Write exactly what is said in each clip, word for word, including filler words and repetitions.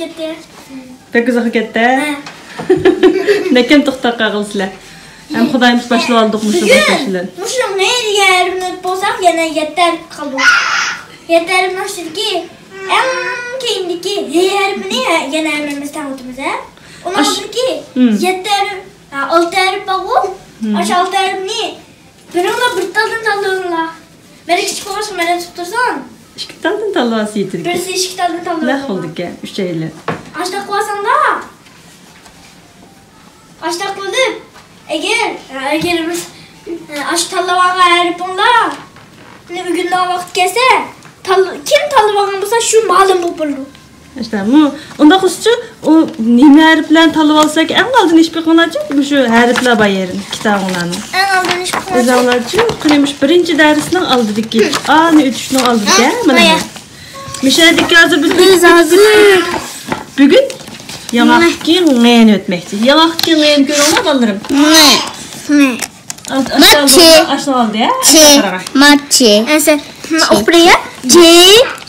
كەتتى. بەك ئۇزاققا كەتتى. ھە. نەكەم توختاپ قالغىلى سىلەر. ھەم خۇدايىمىز باشلىۋالدۇق مۇشۇ بىلەن. مۇشۇ ڭ دېگەن ھەرپنى ئۇنتۇپ بولساق، يەنە يەتتە ھەرپ قالدى. يەتتە ھەرپنىڭ ئىچىدىكى ئەڭ كەينىدىكى ھ ھەرپىنى يەنە ھەممىمىز تەڭ ئۆتىمىز، ھە؟ ئۇنىڭ ئىچىدىكى يەتتە ھەرپ، ھە، ئالتە ھەرپ بارغۇ. ئاشۇ ئالتە ھەرپنى بىرىڭلار بىر تالدىن تاللىۋېلىڭلار. مەن كىچىك بولغاچقا مەن تۇتۇپ تۇرسام. ئىككى تالدىن تاللىۋالسا يېتىدىكەن. بىرسى ئىككى تالدىن تاللىۋېلىڭلار. نەق بولىدىكەن، ئۈچەيلەن. ئاشۇنداق قىلىۋالساڭلار. ئاشۇنداق قىلىپ، ئەگەر، ئەگەر بىز، ئاشۇ تاللىۋالغان ھەرپىڭلارنى ئۆگىنىدىغان ۋاقىت كەلسە، تال-، كىم تاللىۋالغان بولسا، شۇ مالىم بولۇپ بولىدۇ. ئىشتە، مۇ-، ئۇنداق قىلسىچۇ، ئۇ نېمە ھەرپلەرنى تاللىۋالساك، ئەڭ ئالدىن ئېشىپ بېقىڭلارچۇ، مۇشۇ ھەرپلەر بار يېرىنى، كىتابىڭلارنى. ئەڭ ئالدىن ئېشىپ بېقىڭلارچۇ. ئۆزۈڭلارچۇ، قېنى مۇشۇ بىرىنچى دەرسنىڭ ئالدىدىكى، ئانى ئۆتۈشنىڭ ئالدىدىكى، ھە، مانا. مۇشۇ يەردىكى ھازىر بىز، بىز ھازىر بۈگۈن ياڭاقتىكى ڭنى ئۆتمەكچى. ياڭاقتىكى ڭنى كۆرۈڭلار، بالىلىرىم. ڭ. ڭ. ئاش-، ئاشۇ ماچى. ئالدى، ئاشۇ ئالدى، ھە؟ چى. ماچى. ئەسە. ئوقۇپ بېرەي. جى،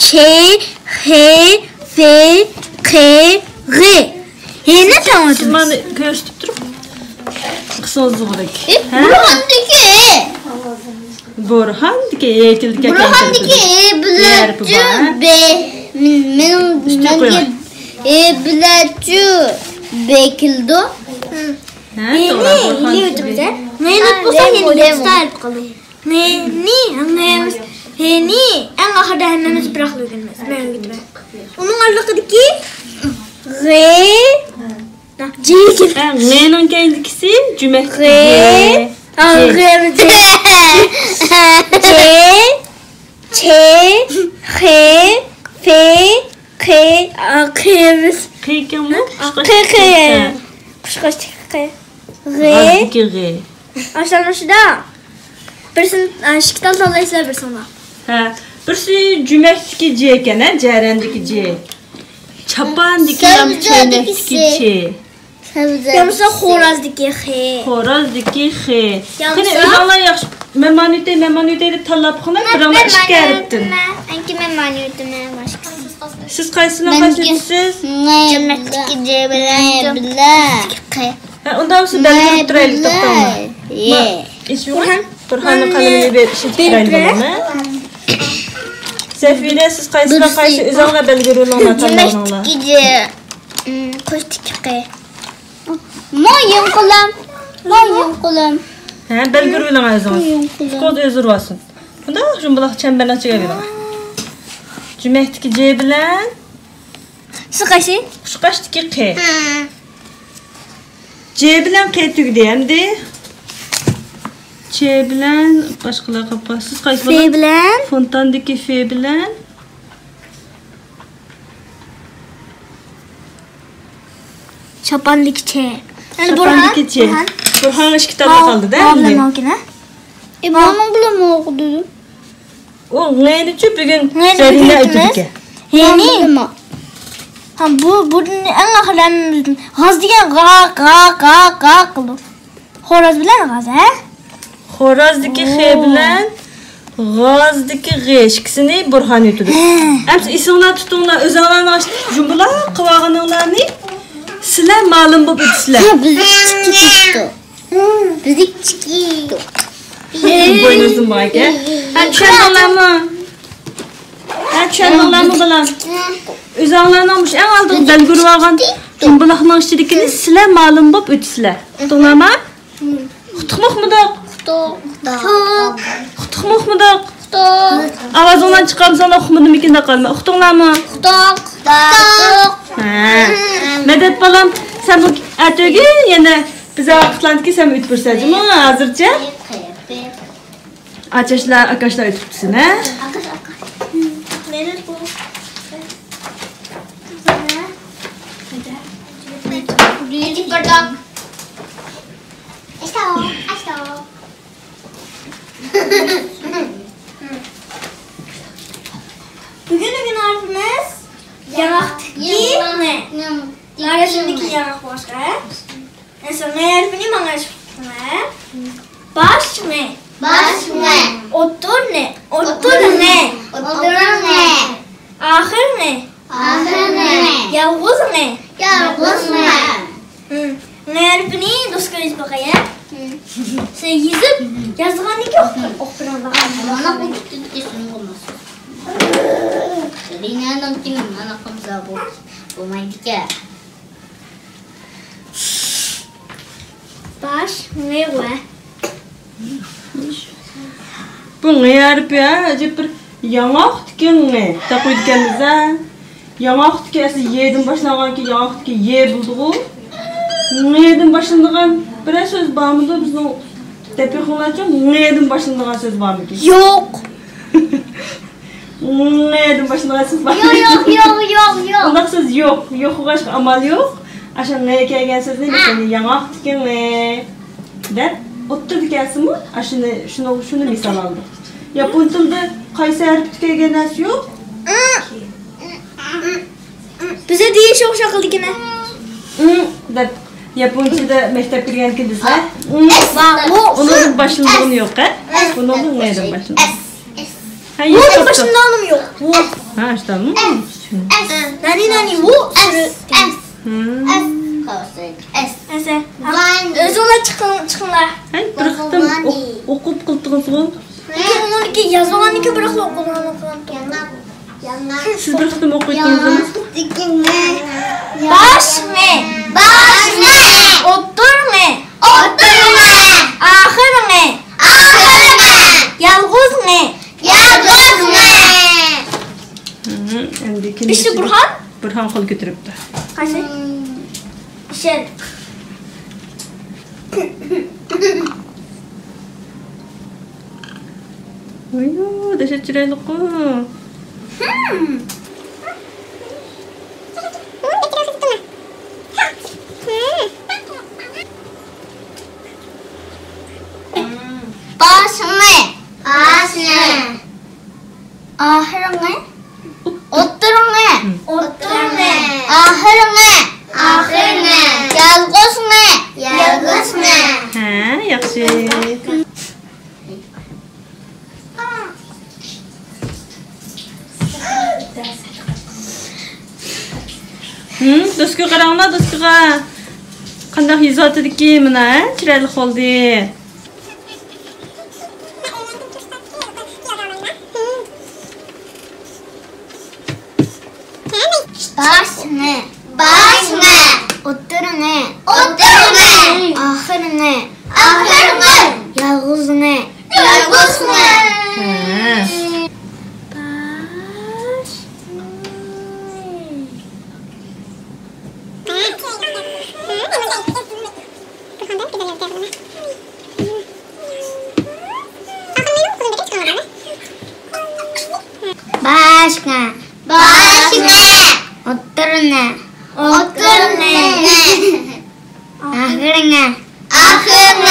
چى، خى، فى، قى، غى. يەنە تاڭ سىز ئۆتىمىز. مانا كۆرسىتىپ تۇرۇپ قىلسىڭىز بولىدۇ. ھە؟ بۇرھاندىكى. بۇرھاندىكى، ئېيتىلدىكەن. بۇرھاندىكى ئېي بىلەن ھەرپى بار، ھە؟ بە-، مېنىڭ، ئۈستىگە مەنگە قويۇڭ. ئېي بىلەن بە كېلىدۇ. ھە، توغرا، بۇرھاندىكى بە. مېنى بولسا يەنە يەتتە ھەرپ قالدى. ھېنى، ھېنى، ھېنى، ئەڭ ئاخىرىدا ھەممىمىز بىراقلا ئۆگىنىمىز. مەن ئۆگىتىمەن. ئۇنىڭ ئارىلىقىدىكى غې، جى. ھە، غېنىڭ كەينىدىكىسى جۈمەك. غې، جې. ھا، جې. غې، جې. جې، چې، خې، فې، قې، ئا، قېۋىز. قېكىڭمۇ؟ قۇشقاچ قې، قې. قېكىڭ. قۇشقاچ قې. غې. غازدىكى غې. ئاشۇنداق، ئاشۇنداق. بىرسىنى، ئا، ئىككى تال تاللايسىلەر بىرسىڭلار. ھە، بىرسى جۈمەكتىكى جې ئىكەن، ھە، جەرەندىكى جې. چاپاندىكى يا چەينەكتىكى چې. سەۋزە. يا بولمىسا خورازدىكى خې. خورازدىكى خې. يا قېنى، بولمىسا ئۆزۈڭلار ياخشى. مەن مانا ئۆتەي، مەن مانا ئۆتەي دەپ تاللاپ بېقىڭلار، بىرىڭلار ئىككى ھەرپتىن. ئەنكى مەن مانا ئۆتىمەن، باشقا. سىز قايسىنى، قايسىنى ئۆتىسىز؟ جۈمەكتىكى جې بىلەن. ھە، ئۇنداق بولسا بەلگىلەپ تۇرايلى، توختاڭلار. يې. بۇرھان. بۇرھاننىڭ قەلىمىنى بېرىپ ئىشلىتىپ تۇرايلى، بالام. سەفىرە، سىز قايسىلار قايسى، ئۆزۈڭلار بەلگىلىۋېلىڭلار، تاللاۋېلىڭلار. جۈمەكتىكى جې. قوشتىكى قې. مايىڭ قولۇم. مايىڭ قولۇم. ھە، بەلگىلىۋېلىڭ ئۆزىڭىز. مايىڭ قولۇم. ئۇستاز ئۆزى ئۇرۇۋالسۇن. بۇنداق جۇمبىلاق چەمبەرنىڭ ئىچىگە ئېلىڭ. جۈمەكتىكى جې بىلەن. سىز قايسى؟ قۇشقاچتىكى قې. ھە. جې بىلەن قې تۈگىدى ئەمدى. چې بىلەن باشقىلار قاپقا. سىز قايسى بىلەن؟ بىلەن. فونتاندىكى فې بىلەن. چاپاندىكى چې. يەنى بۇرھان. چاپاندىكى چې. بۇرھان. بۇرھانغا ئىككى تال قالدى-دە ئەمدى. ئە، بۇنىڭ بىلەن ئوقۇدۇم. ئۇ غېنىچۇ بۈگۈن زەرىنە ئۆتىدىكەن. غېنى. ھە، بۇ، بۇ ئەڭ ئاخىرى ھەممىمىزدىن. غاز دېگەن غا، غا، غا، غا قىلدۇق. خوراز بىلەن غاز، ھە؟ خورازدىكى خې بىلەن غازدىكى غې ئىككىسىنى بۇرھان ئۆتىدۇ. ھە. ئەمسە ئېسىڭلار تۇتۇڭلار، ئۆزۈڭلارنىڭ ئاشۇ جۇمبىلاق قىلىۋالغىنىڭلارنى سىلەر مالىم بولۇپ ئۆتىسىلەر. ھە، بىز ئىككى تۇتتۇق. بىز ئىككى تۇتتۇق. بوينۇزۇم بار ئىكەن. ھە، چۈشەندىڭلارمۇ؟ ھە، چۈشەندىڭلارمۇ، بالام؟ ئۆزۈڭلارنىڭ مۇشۇ ئەڭ ئالدىغا بەلگىلىۋالغان جۇمبىلاقنىڭ ئىچىدىكىنى سىلەر مالىم بولۇپ ئۆتىسىلەر. ئۇقتۇڭلارمۇ؟ ئۇقتۇقمۇ ئۇقمىدۇق؟ ئۇقتۇق. ئۇقتۇقمۇ ئۇقمىدۇق؟ ئۇقتۇق. ئاۋازىڭلارنى چىقارمىساڭلار ئۇقمىدىمىكىن دەپ قالما. ئۇقتۇڭلارمۇ؟ ئۇقتۇق. ئۇقتۇق. ھە. مەدەت بالام، سەن بۇ ئەتىگۈن يەنە بىز ۋاقىتلاردىكى سەن ئۆتۈپ بېرىسەن جۇمۇ ھازىرچە. ئاچاشلار، ئاكاشلار ئۆتۈپ كېتىسىن، ھە؟ ئاكاش، ئاكاش. مەدەت بۇ. بۈگۈنكى ھەرپىمىز ياڭاقتىكى ڭ. ياڭاق. ياڭاق. ياڭاق. ياڭاق بولغاچقا، ھە؟ ئەسلى ڭ ھەرپىنى ماڭا ئېيتىڭلار. باش ڭ. باش ڭ. ئوتتۇر ڭ. ئوتتۇر ڭ. ئوتتۇر ڭ. ئاخىر ڭ. ئاخىر ڭ. يالغۇز دوسكا يېزىپ باقاي، ھە؟ سەن يېزىپ، يازغاندىن كېيىن ئوقۇپ، ئوقۇپ بېرىڭ. مانا بۇ پۈتۈن كېسىنى قىلماسسىز. رىنانىڭكىنى مانا قىلمىسا بولمايدىكەن. باش، ڭ، ۋە. بۇ ڭ ھەرپى، ھە، ئەجەب بىر ياڭاقتىكى ڭ دەپ قويىدىكەنمىز، ھە. ياڭاقتىكى ئەسلى يدىن باشلانغانكى ياڭاقتىكى ي بولىدىغۇ. ڭدىن باشلىنىدىغان بىرەر سۆز بارمىدۇ بىزنىڭ؟ دەپ بېقىڭلارچۇ، ڭدىن باشلىنىدىغان سۆز بارمىكىن؟ يوق. ڭدىن باشلىنىدىغان سۆز بار؟ يوق، يوق، يوق، يوق، يوق. ئۇنداق سۆز يوق. يوق بولغاچقا ئامال يوق. ئاشۇ ڭ كەلگەن سۆزنى بىز ياڭاقتىكى ڭ دەپ ئوتتۇرىدا كەلسىمۇ، ئاشۇنى، شۇنى، شۇنى مىسال ئالدۇق. ياپون تىلىدا قايسى ھەرپتە كەلگەن نەرسە يوق؟ بىزدە دېيىش ئوخشاش قىلدىكىنە. ئىڭ دەپ ياپونچىدا مەكتەپكە كىرگەندىكىن بىزلەر ئىڭ، ئۇنىڭدىن باشلىنىدىغىنى يوق، ھە؟ بۇنىڭدىن ڭدىن باشلىنىدۇ. ھە، يوق، باشلىنىدىغىنىمۇ يوق. ھە، ئىشتانمۇ؟ نانى، نانى، ۋۇ. ئەس، ئەس. ئەس. ئەس. ئەسە. ئۆزۈڭلار چىقىڭ، چىقىڭلار. ھەي، بىر قېتىم ئوق-، ئوقۇپ قىلتىغىنسىغۇ. لېكىن ئۇنىڭدىكى يازمىغاندىكىن بىراقلا ئوقۇغان، ئوقۇغان. سىز بىر قېتىم ئوقۇپ ئۆتتىڭىزمۇ؟ باش ڭ. باش ڭ. ئوتتۇرا ڭ. ئوتتۇرا ڭ. ئاخىر ڭ. ئاخىر ڭ. يالغۇز ڭ. يالغۇز ڭ. ھىم، ئەمدى كىم؟ بىشتە بۇرھان. بۇرھان قول كۆتۈرۈپتۇ. قايسى؟ ئىشەن. ۋايۇ، دەھشەت چىرايلىققۇ. باش ڭ. باش ڭ. ئاخىر ڭ. ئوتتۇرا ڭ. ئوتتۇرا ڭ. ئاخىر ڭ. ئاخىر ڭ. يالغۇز ڭ. يالغۇز ڭ. ھە، ياخشى. ھىم، دوسكىغا قاراڭلار، دوسكىغا. قانداق يېزىۋاتىدىكى مانا، ھە؟ چىرايلىق بولدى. باش ڭ. باش ڭ. ئوتتۇرا ڭ. ئوتتۇرا ڭ. ئاخىر ڭ. ئاخىر ڭ. يالغۇز ڭ. يالغۇز ڭ. ھە. باش ڭ. باش ڭ. باش ڭ. ئوتتۇرا ڭ. ئوتتۇرا ڭ. ئاخىر ڭ. ئاخىر ڭ.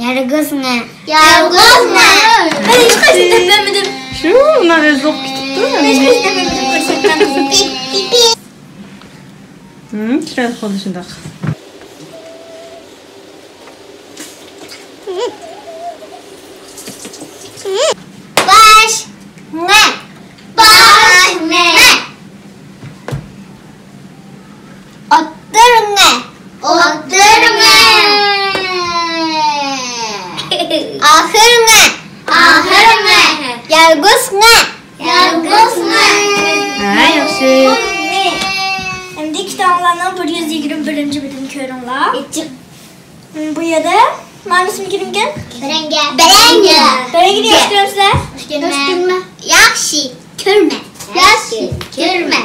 يالغۇز ڭ. يالغۇز ڭ. مەن ھېچقايسىنى دەپ بەرمىدىم. شۇ، مانا ئۆزى ئوقۇپ كېتىپتۇ. مەن ھېچقايسىنى دەپ بەرمىدىم، كۆرسەتمەم. ھىم، چىرايلىق بولدى شۇنداق. باش ڭ. باش ڭ. ئوتتۇرا ڭ. ئوتتۇرا ڭ. ئاخىر ڭ. ئاخىر ڭ. يالغۇز ڭ. يالغۇز ڭ. ھە، ياخشى. ئەمدى كىتابىڭلارنىڭ بىر يۈز يىگىرمە بىرىنچى بېتىنى كۆرۈڭلار. بۇ يەردە مانىسى نېمىكەن؟ بىرەڭگە. بىرەڭگە. بىرەڭگىنى ياخشى كۆرەمسىلەر؟ ياخشى كۆرىمەن. ياخشى كۆرمە. ياخشى كۆرمە.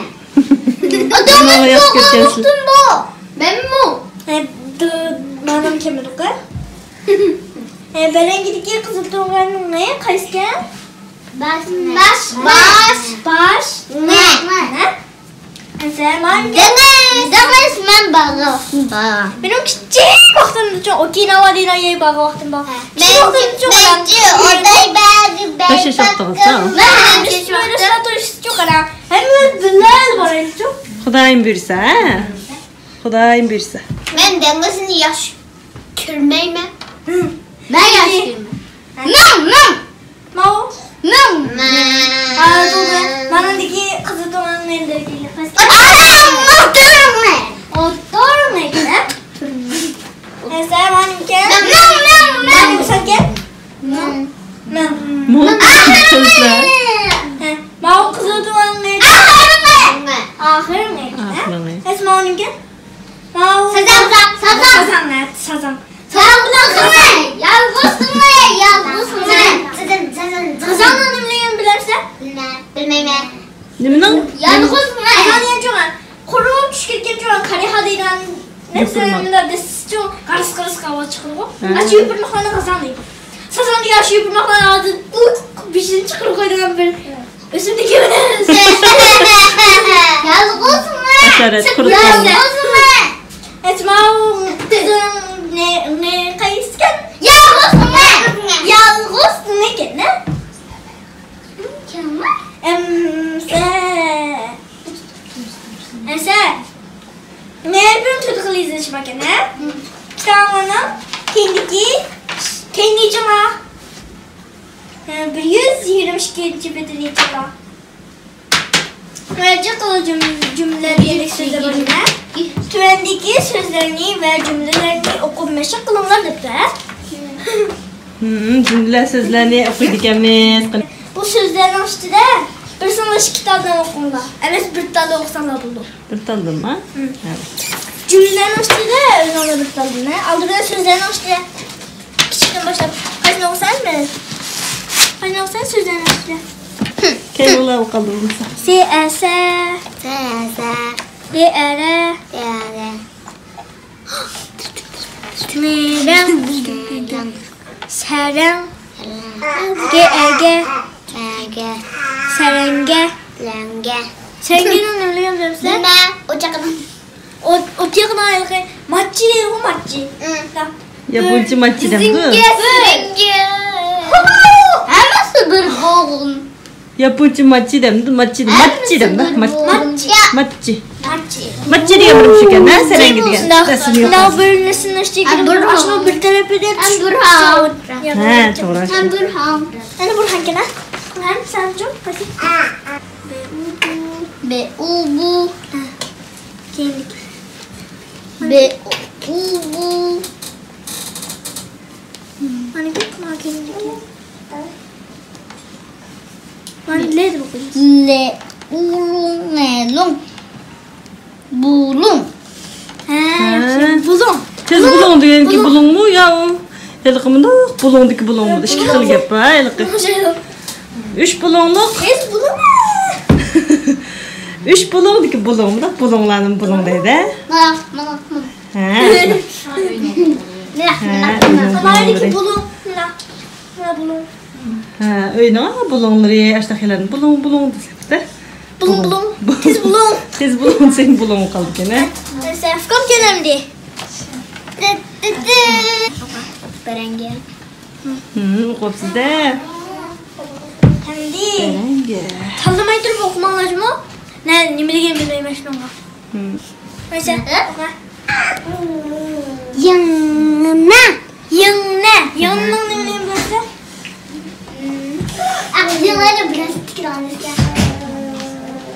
ئادەم ياخشى كۆرگەنسىز. مەنمۇ. ھە، مانام كەمدۇقى. ھە، بىرەڭگىدىكى قىزىل تۇرغاننىڭ قايسىكەن؟ باش. باش. باش. باش. ھە؟ دېڭىز، دېڭىز، مەن باغدا ۋاقتىم بار. مېنىڭ كىچىك ۋاقتىمدىچۇ ئوكىناۋا دېگەن يەرگە بارغان ۋاقتىم بار. كىچىك ۋاقتىمدىچۇ قاراڭ. بەش ياش ۋاقتىڭىزدا؟ ھەممىمىز بىللە بارايلىچۇ. خۇدايىم بۇيرۇسا، ھە؟ خۇدايىم بۇيرۇسا. مەن دېڭىزنى ياخشى كۆرمەيمەن. مەن ياخشى كۆرىمەن. مىڭ، مىڭ. ماۋۇ. مىڭ. مىڭ. ھازىر مانىڭدىكى قىزىل تۇڭنىڭ نېمىدىكى قىز. ئوتتۇرىنى. ئوتتۇرىنى. مەسىلەن، ماۋۇنىڭكى. مىڭ، مىڭ، مىڭ. ماۋۇنىڭكى سەنكى؟ مىڭ. مىڭ. مىڭ. سۆزلە. ھە، ماۋۇ قىزىل تۇڭگان. ئاخىرقى. ئاخىرقى. ئاخىرقى. ھە؟ ماۋۇنىڭكى؟ ماۋۇ. سازاڭ، سازاڭ. سازاڭ، ھە، سازاڭ. يالغۇز قىلماي، يالغۇز قىلماي، يالغۇز قىلماي. سازاڭ، سازاڭ، سازاڭ. سازاڭنىڭ نېمىلىكىنى بىلەمسىلەر؟ بىلمەي، بىلمەيمەن. نېمىنىڭ؟ يالغۇز قىلماي. سازاڭ دېگەن چوڭ، قۇرۇق چۈشۈپ كەتكەن چوڭ، كارىھا دەيدىغان نەرسە، مۇنداق دېسىچۇ، قارىس قارىس قاۋا چىقىدىغۇ. ھە. ئاشۇ يوپۇرماقلارنى سازاڭ دەيدۇ. سازاڭ دېگەن ئاشۇ يوپۇرماقلارنى ئالدىن ئۇ بېشىنى چىقىرىپ قويىدىغان بىر ئۆسۈملۈك ئەمەس. يالغۇزمۇ؟ ھاشارات، قۇرۇق. يالغۇزمۇ؟ ئەجماۋ قىزىڭ نى، نى قايسىكەن؟ يالغۇزمۇ؟ يالغۇزمىكەن، ھە؟ كىممۇ؟ ئەمسە. ئەمسە. مېنىڭ تۆت خىل يېزىلىشى باركەن، ھە؟ كىتابىڭلارنىڭ كەينىدىكى، كەينىدىكى جۇڭا. بىر يۈز يىگىرمە ئىككىنچى بېتىنى ئېچىڭلار. مۇراجىئەت قىلغۇچى جۈم-، جۈملىلەر دېگەن سۆزلەر بار ئىكەن. تۆۋەندىكى سۆزلەرنى ۋە جۈملىلەرنى ئوقۇپ مەشىق قىلىڭلار دەپتۇ، ھە؟ ھىم، جۈملە سۆزلەرنى ئوقۇيدىكەنمىز. بۇ سۆزلەرنىڭ ئۈستىدە بىر سىڭلىش ئىككى تالدىن ئوقۇڭلار. ئەمەس، بىر تالدىن ئوقۇساڭلار بولىدۇ. بىر تالدىنمۇ؟ ھىم. ھە. جۈملىلەرنىڭ ئۈستىدە ئۆزۈڭلار بىر تالدىن، ھە؟ ئالدى بىلەن سۆزلەرنىڭ ئۈستىدە. كىچىكتىن باشلاپ قايسىنى ئوقۇسام مەن؟ قايسىنى ئوقۇسام سۆزلەرنى ئوقۇسام. كەينىڭلار ئوقالدى بولمىسا. سى ئە سە. سە ئە سە. رې ئە رە. رې ئە رە. مې رەڭ. مې رەڭ. سە رەڭ. سە رەڭ. گې ئە گە. گە ئە گە. سەرەڭگە. سەرەڭگە. سەرەڭگىنىڭ نېمىلىكىنى بىلەمسىلەر؟ نېمە؟ ئوچاقنىڭ. ئوت، ئوت يېقىدىغان ھېلىقى ماچچى دەيدىغۇ، ماچچى. ئىم. ياپونچە ماچچى دەمدۇ؟ ھەممىسى بىر بولغۇن. ياپونچە ماچچى دەمدۇ، ماچچى دەم-، ماچچى دەمدۇ، ماچچى. ماچچى. ماچچى. ماچچى دېگەن بىر ئىكەن، ھە، سەرەڭگە دېگەن. شۇنداق، شۇنداق بىر نەرسىنى ئىشتىكى ئاشۇ بىر تەرىپىدە. ھە، توغرا. ھە، بۇرھان. ئەنە بۇرھان ئىكەن، ھە؟ بۇرھان، سەنچۇ؟ قايسى؟ بې ئۇ بۇ. بې ئۇ بۇ. بې ئۇ بۇ. مانا كەت، مانا كەت. مانا لې دەپ ئوقۇيمىز. لې ئۇ لۇڭ ڭې لۇڭ. بۇلۇڭ. ھە، ھە. ياخشى. بۇلۇڭ. تېز بۇلۇڭ دېگەنكى بۇلۇڭ. بۇلۇڭمۇ يا ئۇ؟ ھېلىقى مۇنداق بۇلۇڭدىكى بۇلۇڭمۇ؟ ئىككى خىل گەپ ھە ھېلىقى. ئۈچ بۇلۇڭلۇق. تېز بۇلۇڭ. ئۈچ بۇلۇڭدىكى بۇلۇڭ. مۇنداق بۇلۇڭلارنى بۇلۇڭ دەيدۇ. مانا، مانا، مانا. ھە. ھە، ئۆينىڭ بۇلۇڭلىرى. بۇلۇڭ. ھە، ئۆينىڭ بۇلۇڭلىرى، ئاشۇنداق يەرلەرنى بۇلۇڭ، بۇلۇڭ دېسەكتە. بۇلۇڭ، بۇلۇڭ. تېز بۇلۇڭ. تېز بۇلۇڭ دېسەڭ بۇلۇڭ قالىدىكەن ھە. ئۇكام كەلدى. بەرەڭگە. ھىم، ئوقۇپسىز-دە. ئەمدى بەرەڭگە. تاللىماي تۇرۇپ ئوقۇماڭلار جۇمۇ. نە، نېمە دېگەننى بىلمەيمەن شۇنىڭغا. ھىم. مەسىلەن، ئوقۇ. يىڭنە. يىڭنە. يىڭنىنىڭ نېمىنى بىلىسىز؟ ئەقلىڭلارنى بىراز تىكىدىغان ئىكەن.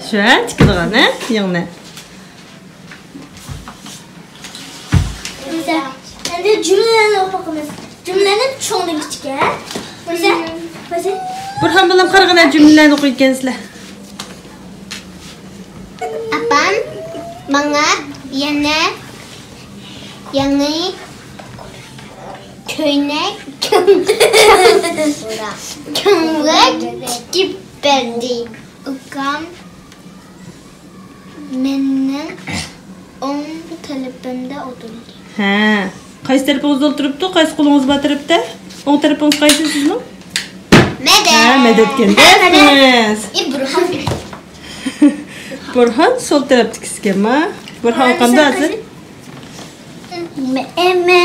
شۇ ھە، تىكىدىغان ھە، يىڭنە. ئەمدى جۈملىلەرنى ئوقۇپ باقىمىز. جۈملىلەرنى چوڭدىن كىچىككە. بۇرھان بالام قارىغىنا جۈملىلەرنى ئوقۇيدىكەنسىلەر. ئاپام ماڭا يەنە يېڭى كۆينەك، كۆڭلەك تىكىپ بەردى. ئۇكام مېنىڭ ئوڭ تەرىپىمدە ئولتۇردى. ھە. قايسى تەرىپىڭىزدە ئولتۇرۇپتۇ؟ قايسى قولىڭىز بار تەرەپتە؟ ئوڭ تەرىپىڭىز قايسى سىزنىڭ؟ مەدەت. ھە، مەدەتكەن. مەدەت. ئەپەس. ئى، بۇرھان. بۇرھان سول تەرەپتىكىسىكەنما؟ بۇرھان ئوقۇمدا ھازىر. مە، ئە، مە.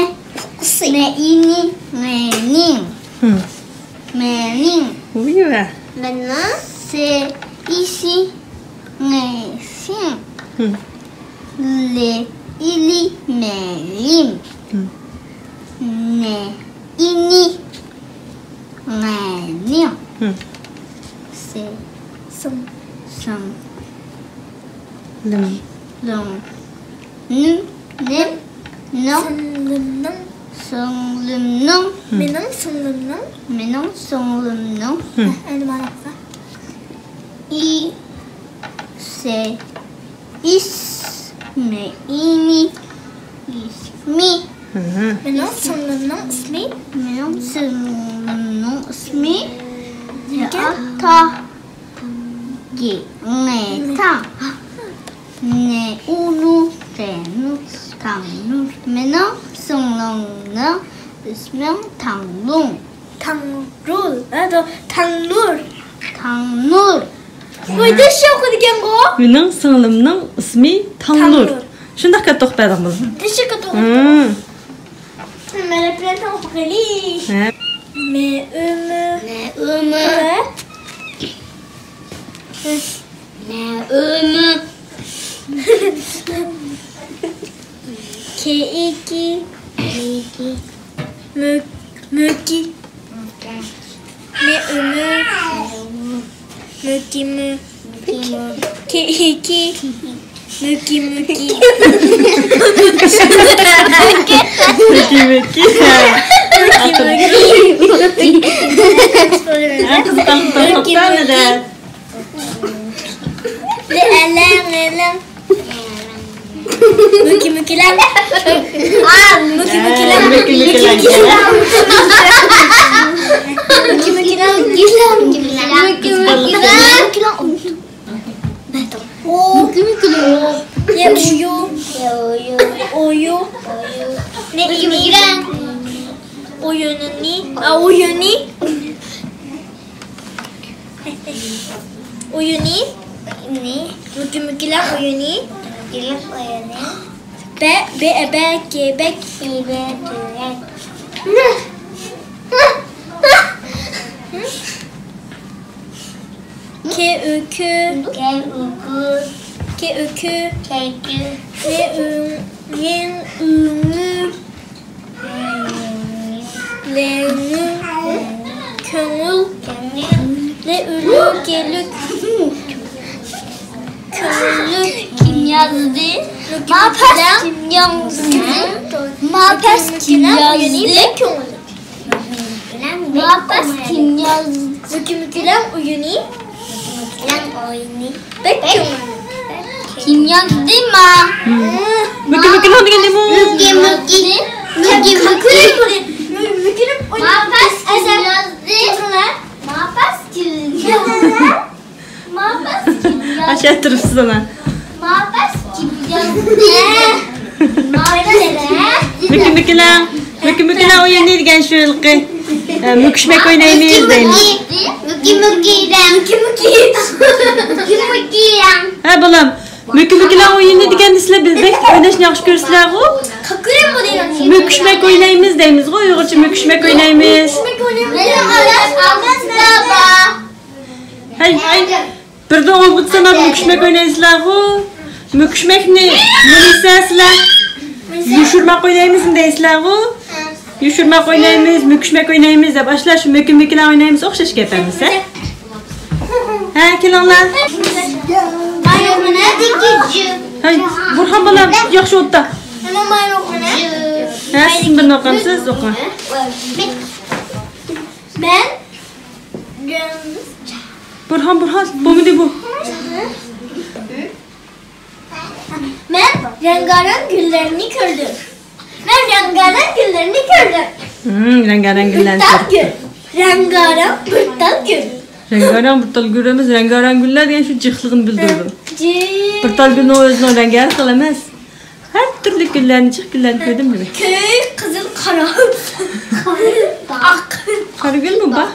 مە، ئى، نى. مەنىڭ. ھىم. مەنىڭ. ۋىۋە. مەنىڭ. سە، ئى، سى. ڭەسىڭ. ھىم. لە، ئى، لى. مەلىم. ھىم. نە، ئى، نى. ڭەنىڭ. ھىم. سە، سىڭ. سىڭ. لىم. لىڭ. نىم، نىم، نىڭ. سىڭلىمنىڭ. سىڭلىمنىڭ. مېنىڭ سىڭلىمنىڭ. مېنىڭ سىڭلىمنىڭ. ھە، ئەمدى مانا ئوقۇسا. ئىسى. ئىسمى. ئىمى. ئىسمى. مېنىڭ سىڭلىمنىڭ ئىسمى. مېنىڭ سىڭلىمنىڭ ئىسمى. نىكاھ. نىكاھ. نەئۇنۇ، رەنۇ، تاڭنۇر. مېنىڭ سىڭلىمنىڭ ئىسمى تاڭلۇڭ. تاڭرۇل، ھە، تاڭنۇر. تاڭنۇر. ۋاي، دەششە ئوقۇيدىكەنغۇ. مېنىڭ سىڭلىمنىڭ ئىسمى تاڭنۇر. تاڭنۇر. شۇنداق كاتتا ئوقۇپ بەردىڭ بۇنى. دەششە كاتتا ئوقۇدۇم. ھىم. مەن بىلەن تاڭ ئوقۇيلى. ھە. مېئۆمۆ. مېئۆمۆ. ھە. مېئۆمۆ. كېئىكى. كېئىكى. مۆ-، مۆكى. مۆكى. مېئۆمۆ. مۆكىمۆ. مۆكىمۆ. كېئىكى. مۆكى، مۆكى. مۆكى، مۆكى. مۆكى، مۆكى. ھە، قىزىقارلىق توختامىدى. لەلەڭ، لەلەڭ. مۆكى، مۆكىلەڭ. مۆكى، مۆكىلەڭ. مۆكى، مۆكىلەڭ. مۆكى، مۆكىلەڭ. مۆكى، مۆكىلەڭ. مۆكى، مۆكىلەڭ. يە، ئۇيۇ. ئۇيۇ. نى، ئىنى. ئۇيۇنى. ئا، ئۇيۇنى. ئۇيۇنى. ئۇيۇنى. مۆكى، مۆكىلەڭ ئۇيۇنى. مۆكىلەڭ ئۇيۇنى. بە، بە، بە، كېبەك. كېبەك. كېئۆكۈ. كېئۆكۈ. كېئۆكۈ. كېئۆكۈ. لېئۆڭ، لېئۆڭۈ. لېئۆڭۈ. كۆڭۈل. كۆڭۈل. لېئۆلۈ، كېلۈك. كۆڭۈللۈك. كىم يازدى؟ ماپەس كىم يازدى؟ ماپەس كىم يازدى؟ ماپەس كىم يازدى؟ مۆكىمۆكىلەڭ ئويۇنى. مۆكىمۆكىلەڭ ئويۇنى. بەك كۆڭۈللۈك. كىم يازدى ما؟ مۆكىمۆكىلەڭ دېگەن نېمە؟ مۆكىمۆكى. مۆكىمۆكى. مۆكىمۆكى. ماپەس كىم يازدى؟ ماپەس كىم يازدى؟ ماپەس كىم يازدى؟ ئاشۇ تۇرۇپسىز ئانا. ماپەس كىم يازدى؟ ماپەس. مۆكىمۆكىلەڭ، مۆكىمۆكىلەڭ ئويۇنى دېگەن شۇ ھېلىقى، ئە، مۆكۈشمەك ئوينايمىز دەيمىز. مۆكىمۆكىلەڭ. مۆكىمۆكىلەڭ. ھە، بالام، مۆكىمۆكىلەڭ ئويۇنى دېگەندە سىلەر بىلدەك ئويناشنى ياخشى كۆرىسىلەرغۇ؟ مۆكۈشمەك ئوينايمىز دەيمىزغۇ، ئۇيغۇرچە مۆكۈشمەك ئوينايمىز. مېنىڭ ئادام ئالماس بابا. ھەي، ھەي. بىردىن ئونغىچە ساناپ مۆكۈشمەك ئوينايسىلەرغۇ؟ مۆكۈشمەكنى نېمە دەيسىلەر؟ يوشۇرماق ئوينايمىزمۇ دەيسىلەرغۇ؟ يوشۇرماق ئوينايمىز، مۆكۈشمەك ئوينايمىز دەپ، ئاشۇلار شۇ مۆكۈم مۆكۈلەر ئوينايمىز ئوخشاش گەپ ئەمىسە. ھە، كېلىڭلار. ھەي، بۇرھان بالام، ياخشى ئولتۇر. ھە، سىز بىرنى ئوقۇڭ، سىز ئوقۇڭ. مەن بۇرھان، بۇرھان، بولمىدى بۇ. مەن رەڭگارەڭ گۈللەرنى كۆردۈم. مەن رەڭگارەڭ گۈللەرنى كۆردۈم. ھىم، رەڭگارەڭ گۈللەرنى بىر تال كۆردۈم. گۈل. رەڭگارەڭ بىر تال گۈل. رەڭگارەڭ بىر تال گۈل ئەمەس، رەڭگارەڭ گۈللەر دېگەن شۇ جىقلىقنى بىلدۈرىدۇ. جىق. بىر تال گۈلنىڭ ئۆزىنىڭ رەڭگى ھەر خىل ئەمەس. ھەر تۈرلۈك گۈللەرنى، جىق گۈللەرنى كۆردۈم دېمەك. كۆك، قىزىل، قارا. ئاق. قارا گۈلمۇ بار؟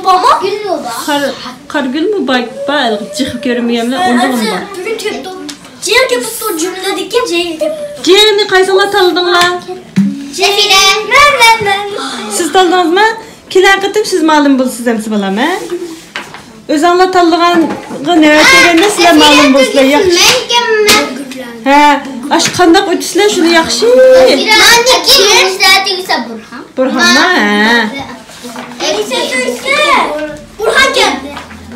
بارمۇ؟ گۈلمۇ بار. قارا، قارا گۈلمۇ بار؟ بار، جىق كۆرۈنمىگەنلەر ئۇندىغىمۇ بار؟ بۈگۈن كۆپتۇ. جىق كېپىپتۇ، جۈملىدىكى جىق كېپىپتۇ. جىقنى قايسىڭلار تاللىدىڭلار؟ زەفىرە. مەن، مەن، مەن. سىز تاللىدىڭىزمۇ؟ كېلەر قېتىم سىز مەلۇم بولىسىز ئەمسە بالام، ھە؟ ئۆزۈڭلار تاللىغانغا نۆۋەت كەلگەندە سىلەر مەلۇم بولىسىلەر، ياخشى. ھە، ئاشۇ قانداق ئۆتىسىلەر شۇنى ياخشى. بۇرھانمۇ؟ ھە. بۇرھانكەن.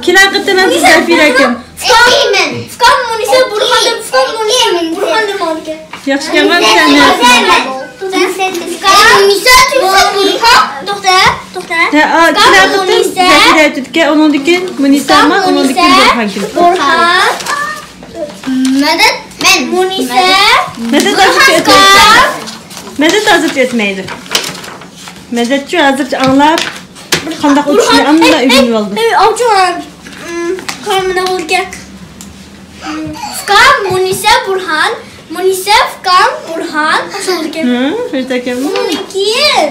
كېلەر قېتىم ھەم زەفىرەكەن. ياخشى كەلگەن سەن. توختا، توختا. ھە، ئا، كېلەر قېتىم زەھىرە ئۆتىدىكەن، ئۇنىڭدىن كېيىن مۇنىسەمۇ، ئۇنىڭدىن كېيىن بۇرھان كېلىدۇ. بۇرھان. مەدەت، مەن. مۇنىسە. مەدەت ھازىرچە ئۆتمەيدۇ. مەدەت ھازىرچە ئۆتمەيدۇ. مەدەتچۇ ھازىرچە ئاڭلاپ، قانداق ئۆتۈشىنى ئەمدىلا ئۆگىنىۋالدى. ئاۋۇچۇ، كارمىدا بولىدىكەن. ئۇكام مۇنىسە بۇرھان، مۇنىسە ئۇكام بۇرھان، ئاشۇ بولىدىكەن. ھە، شۇنداكەنمۇ؟ ئۇنىڭدىن كېيىن،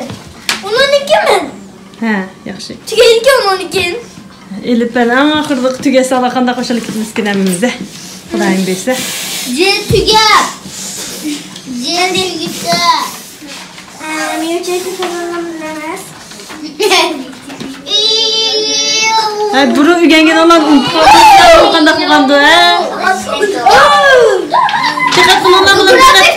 ئۇنىڭدىن كېيىن مەن. ھە، ياخشى. تۈگەيدىكەن ئۇنىڭدىن كېيىن. ئېلىپ بەر، ئەڭ ئاخىرىدىكى تۈگەتسەڭلار قانداق خۇشال كېتىمىزكىن ھەممىمىز. خۇدايىم بەرسە. جى تۈگەپ. جى تۈگىتى. ئە، مېۋە چېكى تازىلىنىدۇ ئەمەس. ھە، بۇرۇن ئۆگەنگىنىڭلارنى ئۇنتۇپ قالدىڭلار، قانداق قىلغاندۇ، ھە؟ دىققەت قىلىڭلار، بالام، دىققەت.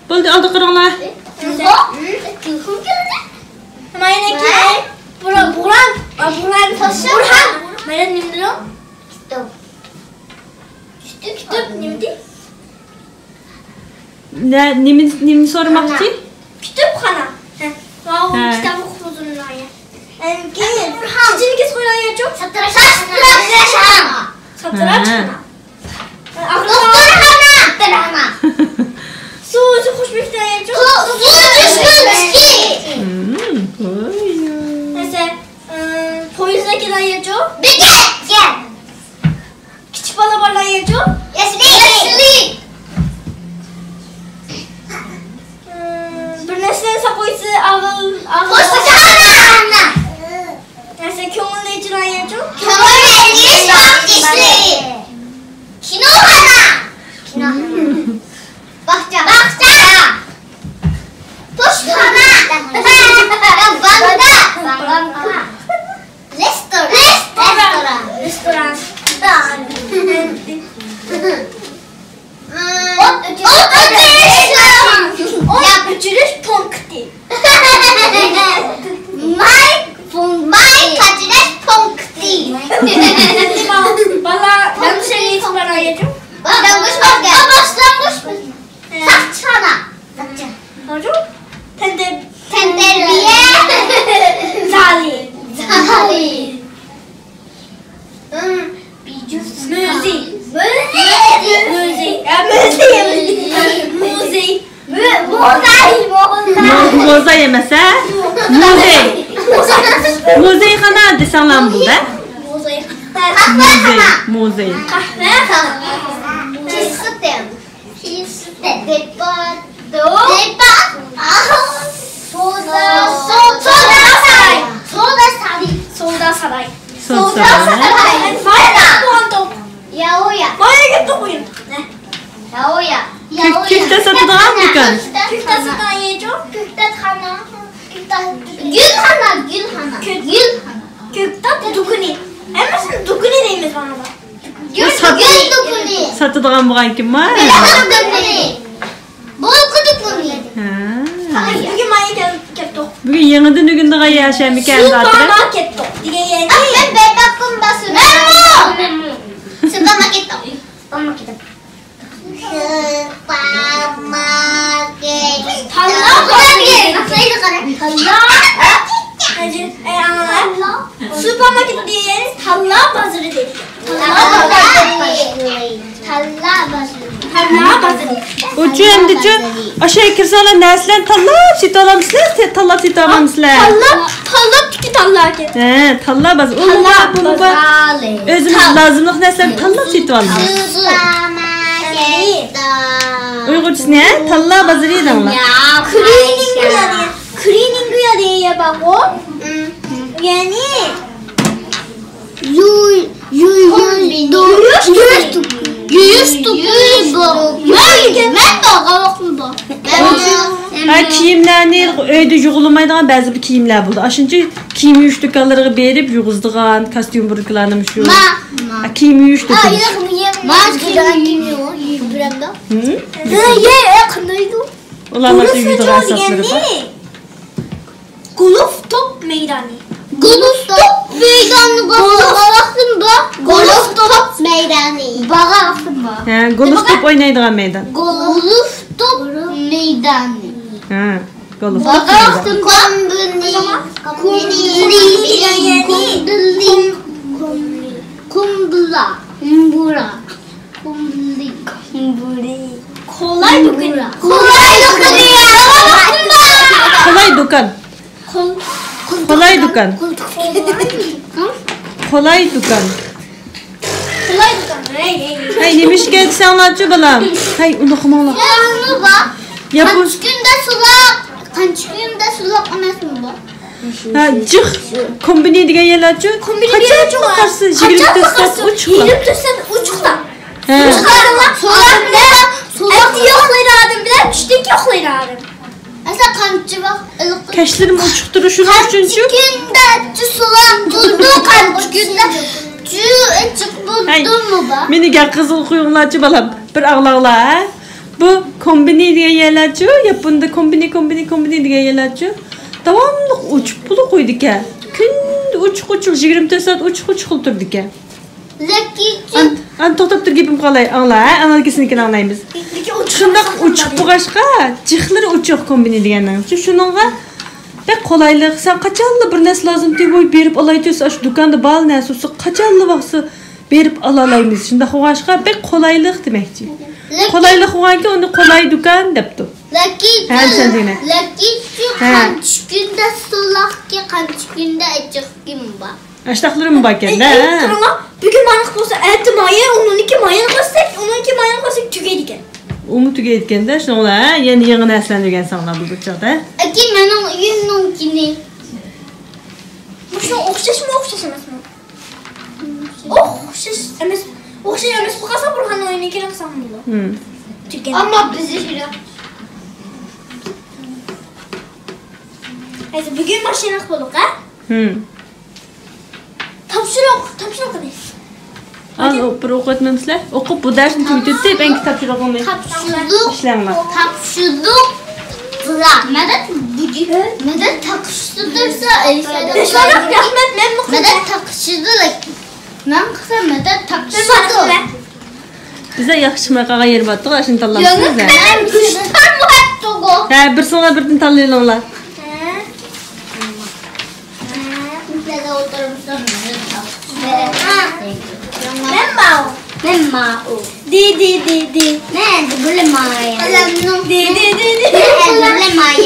بولدى، ئالدى قاراڭلار. تېلېفون كۆردى. ماينەكى. بۇران، بۇران، بۇران. بۇرھان. ماينەك نېمە دېدىڭ؟ كىتاب. كىتاب، كىتاب نېمە دېدى؟ نە، نېمە، نېمە سورىماقچى؟ كۇتۇپخانا. ھە. ماۋۇ كىتاب ئوقۇتقۇزۇلىدۇ. ئەنكى، چېچىنى كېسىپ قويۇلغان يەرچۇ؟ ساتىراشخانا. ساتىراشخانا. دوختۇرخانا. دوختۇرخانا. سۇ، سۇ قوشۇپ ئىچىدىغان يەرچۇ؟ سۇ، سۇ چۈشمىسى. مەسىلەن، ئى، پويىزدا كېلىدىغان يەرچۇ؟ بېكەت. كىچىك بالا بارلار يەرچۇ؟ يەسلى. يەسلى. ئى، بىر نەرسىلەرنى ساقلايسىز، ئاۋۋال، ئاۋۋال. پوستىخانا. نەرسە كۆڭۈلنى ئېچىدىغان يەرچۇ؟ كۆڭۈل ئېچىش باغچىسى. كىنوخانا. كىنوخانا. باغچە. باغچە. پوستىخانا. ۋاننا. ۋاننا. رېستوران. رېستوران. رېستوران. ئوت ئۆچۈرۈش. ئوت ئۆچۈرۈش. ئوت ئۆچۈرۈش پونكىتى. ماي، ماي قاچىلاش پونكىتى. بالىلار، دەم سېلىپ بارايچۇ. باشلانغۇچ. باشلانغۇچ. ساقچىخانا. ساقچى. تەنتەر-، تەنتەربىيە. زالى. زالى. مۇزېي. مۇزېي. مۇزېي. يا، مۇزېي. مۇزېي. مۇ-، موزاي، موزاي. مۇ-، موزاي ئەمەس، ھە؟ مۇزېي. مۇزېيخانا دېسەڭلارمۇ بولىدۇ، ھە؟ مۇزېي. مۇزېي، مۇزېي. قەھۋە. سىستېم. دېپارتو. دېپارت. سودا. سودا ساراي. سودا ساراي. سودا ساراي. سودا ساراي. بايا بولغان توپ. ياۋيا. بايا گەپ توقۇيۇڭ. ياۋيا. كۆك-، كۆكتات ساتىدىغان دۇكان. كۆكتات ساتىدىغان يەرچۇ؟ كۆكتاتخانا. كۆكتات. گۈلخانا، گۈلخانا. كۆك-، گۈلخانا. كۆكتات دۇكىنى. ھەممىسىنى دۇكىنى دەيمىز مانا. گۈل، گۈل دۇكىنى. ساتىدىغان بولغانكىنما؟ بولكا دۇكىنى. ھە. بۈگۈن مانا كەل-، كەپتۇق. بۈگۈن يېڭىدىن ئۆگىنىدىغان ياشارمىكەن، خاتىرە؟ سۇپاماركېتتۇق دېگەن يەردە. ئاھ، مەن بەرمەپتىم باسۇنى. مەنمۇ. مەنمۇ. سۇپاماركېتتۇق. سۇپاماركېت. سۇپاماركېت. تاللا بازىرى. تاللا. ئەي، ئاڭلا. سۇپاماركېت دېگەن تاللا بازىرى دەيدۇ. تاللا بازىرى. تاللا بازىرى. تاللا بازىرى. ئۇچۇ ئەمدىچۇ، ئاشۇ كىرسەڭلار نەرسىلەرنى تاللاپ سېتىۋالامسىلەر، تاللاپ سېتىۋالامسىلەر؟ تاللاپ، تاللاپتىكى تاللا ئىكەن. ھە، تاللا بازىرى. ئۇمۇ بار، بۇمۇ بار. ئۆزىمىز لازىملىق نەرسىلەرنى تاللاپ سېتىۋالىمىز. ئۇيغۇرچىسىنى، ھە؟ تاللا بازىرى دەڭلار. كلىنىنگ يا دېگەن، كلىنىنگ يا دېگەن يەر بارغۇ. يەنى يۇ-، يۇ-، يۇ-، يۇيۇش، يۇيۇش دۇكىنى. يۇيۇش دۇكىنى بۇ. مەن، مەن بارغان ۋاقتىم بار. ھە، كىيىملەرنى ئۆيدە يۇغۇلمايدىغان بەزى بىر كىيىملەر بولىدۇ. ئاشۇنچە كىيىم يۇيۇش دۇكانلىرىغا بېرىپ يۇغۇزىدىغان كاستيۇم بۇركىلارنىمۇ شۇ. ھە، كىيىم يۇيۇش دۇكىنى. ما كىيىم يۇيۇش بۇرەمدە. ھە؟ قاندايدۇ؟ ئۇلارنىڭ يۇيىدىغان ئاساسلىرى بار. گولف توپ مەيدانى. گولف توپ مەيدانىغا بارغانلىقتىن بار. گولف توپ مەيدانى. بارغانلىقتىن بار. ھە، گولف توپ ئوينايدىغان مەيدان. گولف توپ مەيدانى. ھە، گولف توپ مەيدانى. بارغانلىقتىن بار. كومبىنى. كومبىنى. كومبىنى. كومبىلا. كومبۇرا. كومبۇرى. كومبۇرى. كولاي دۇكىنى. كولاي دۇكىنى. كولاي دۇكان. كولاي دۇكان. كولاي دۇكان. كولاي دۇكان. ھەي، نېمە ئىشكەن دېسەڭلارچۇ، بالام؟ ھەي، ئۇنداق قىلماڭلار. ياپون. قانچە كۈندە سولاق، قانچە كۈندە سولاق ئەمەسمۇ بۇ؟ ھە، جىق. كومبىنى دېگەن يەرلەرچۇ؟ كومبىنى قاچانمۇ قارىسا، يىگىرمە تۆت سائەت ئوچۇقلا. يىگىرمە تۆت سائەت ئوچۇقلا. ھە. سولاق بىلەن، سولاق يوقلايدۇ ئادەم بىلەن، چۈشتىكى يوقلايدۇ ئادەم. ئەسلى قانچە ۋاقىت ئىلقىپ كەچلىرىمۇ ئوچۇق تۇرۇشى ئۈچۈنچۇ؟ كۈندە سولاق بولىدۇ، قانچە كۈندە ئوچۇق بولىدۇ. مېنى گەپ قىزىل قويۇڭلارچۇ، بالام. بىر ئاڭلاڭلار، ھە؟ بۇ كومبىنى دېگەن يەرلەرچۇ، ياپوندا كومبىنى، كومبىنى، كومبىنى دېگەن يەرلەرچۇ، داۋاملىق ئوچۇق بولۇپ قويىدىكەن. كۈندە ئوچۇق، ئوچۇق، يىگىرمە تۆت سائەت ئوچۇق، ئوچۇق تۇرىدىكەن. لېكىن، ئان-، ئان توختاپ تۇر، گېپىمنى قىلاي، ئاڭلا، ھە؟ ئاندىن كېيىن سېنىڭكىنى ئاڭلايمىز. شۇنداق ئوچۇق بولغاچقا، جىقلىرى ئوچۇق كومبىنى دېگەننىڭ. شۇ، شۇنىڭغا بەك قولايلىق. سەن قاچانلا بىر نەرسە لازىم تېپىپ بېرىپ ئالاي دېسە، ئاشۇ دۇكاندا بار نەرسە بولسا، قاچانلا ۋاقسا بېرىپ ئالالايمىز. شۇنداق بولغاچقا بەك قولايلىق دېمەكچى. لېكىن، قولايلىق بولغانكەن ئۇنى قولاي دۇكان دەپتۇ. لېكىن، ھە، سەن دېگىنە. لېكىن شۇ، ھە، قانچە كۈندە سولاقكى، قانچە كۈندە ئېچىقكىمۇ بار. ئاشتاقلىرىمۇ باركەن-دە. ئەي، ئەي، قاراڭلار، بۈگۈن مانا قىلسا، ئەتە مايا، ئۇنىڭكى مايا قىلساق، ئۇنىڭكى مايا قىلساق تۈگەيدىكەن. ئۇمۇ تۈگەيدىكەن-دە، شۇنىڭ بىلەن، ھە، يەنە يېڭى نەرسىلەرنى ئۆگەنسەڭلار بولىدۇ بۇ چاغدا، ھە؟ ئاكا، مېنىڭ ئۆيۈمنىڭكىنى. مۇشۇنىڭ ئوخشاشمۇ، ئوخشاش ئەمەسمۇ؟ ئوخشاش ئەمەس، ئوخشاش ئەمەس بولغان بۇرھاننىڭ ئۆيىنىڭكىنى قىلساڭ بولىدۇ. ھىم. ئەمما بىزنىڭكى. ھازىر بۈگۈن ماشىنا قىلدۇق، ھە؟ ھىم. تاپشۇرۇق، تاپشۇرۇق قىلدى. ئاڭ، بىر ئوقۇۋەتمەمسىلەر؟ ئوقۇپ، بۇ دەرسنى تۈگىتىپ، ئەڭكى تاپشۇرۇقىڭنى ئىشلەڭلار. تاپشۇرۇق. تاپشۇرۇق. مەدەت بۈگۈن، مەدەت تاپشۇرۇق. مەدەت تاپشۇرۇق. مەن قىلسام، مەدەت تاپشۇرۇق. بىزدە ياخشى شىمراق قالغان يېرى بارتتۇق، ئاشۇنى تاللاپسىز. ياڭى قەلەم گۈشتار بولۇپتۇغۇ. ھە، بىرسىڭلار بىردىن تاللىۋېلىڭلار. ھە. مەن ماۋۇ. مەن ماۋۇ. دى، دى، دى، دى. مەن بىلمەي. قەلەمنىڭ. دى، دى، دى، دى. مەن بىلمەي.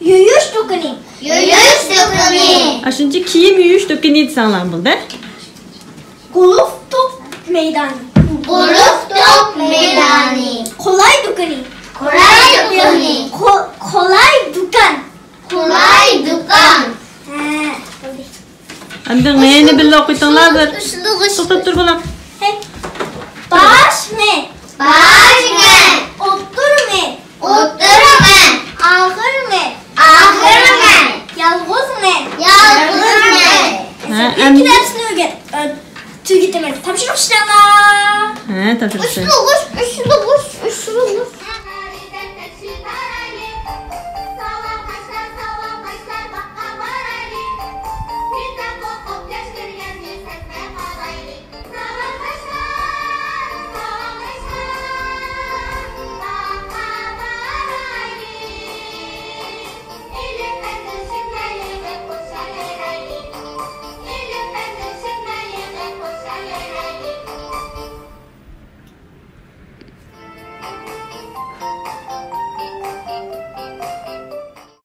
يۇيۇش دۇكىنى. يۇيۇش دۇكىنى. ئاشۇنچە كىيىم يۇيۇش دۇكىنى دېسەڭلار بولدى. گولف توپ مەيدانى. گولف توپ مەيدانى. قولاي دۇكىنى. قولاي دۇكىنى. قو-، قولاي دۇكان. قولاي دۇكان. ھە، بولدى. ئاندىن غېنى بىللە ئوقۇيتۇڭلار بىر. توختاپ تۇر، بالام. ھەي. باشنى. باشنى. ئوتتۇرىنى. ئوتتۇرىنى. ئاخىرىنى. ئاخىرىنى. يالغۇزنى. يالغۇزنى. ھە، ئەمدى ئىككى دەرسنى ئۆگەن-، ئە، تۈگىتىمىز. تاپشۇرۇق ئىشلەڭلار. ھە، تاپشۇرۇق ئىشلەڭ.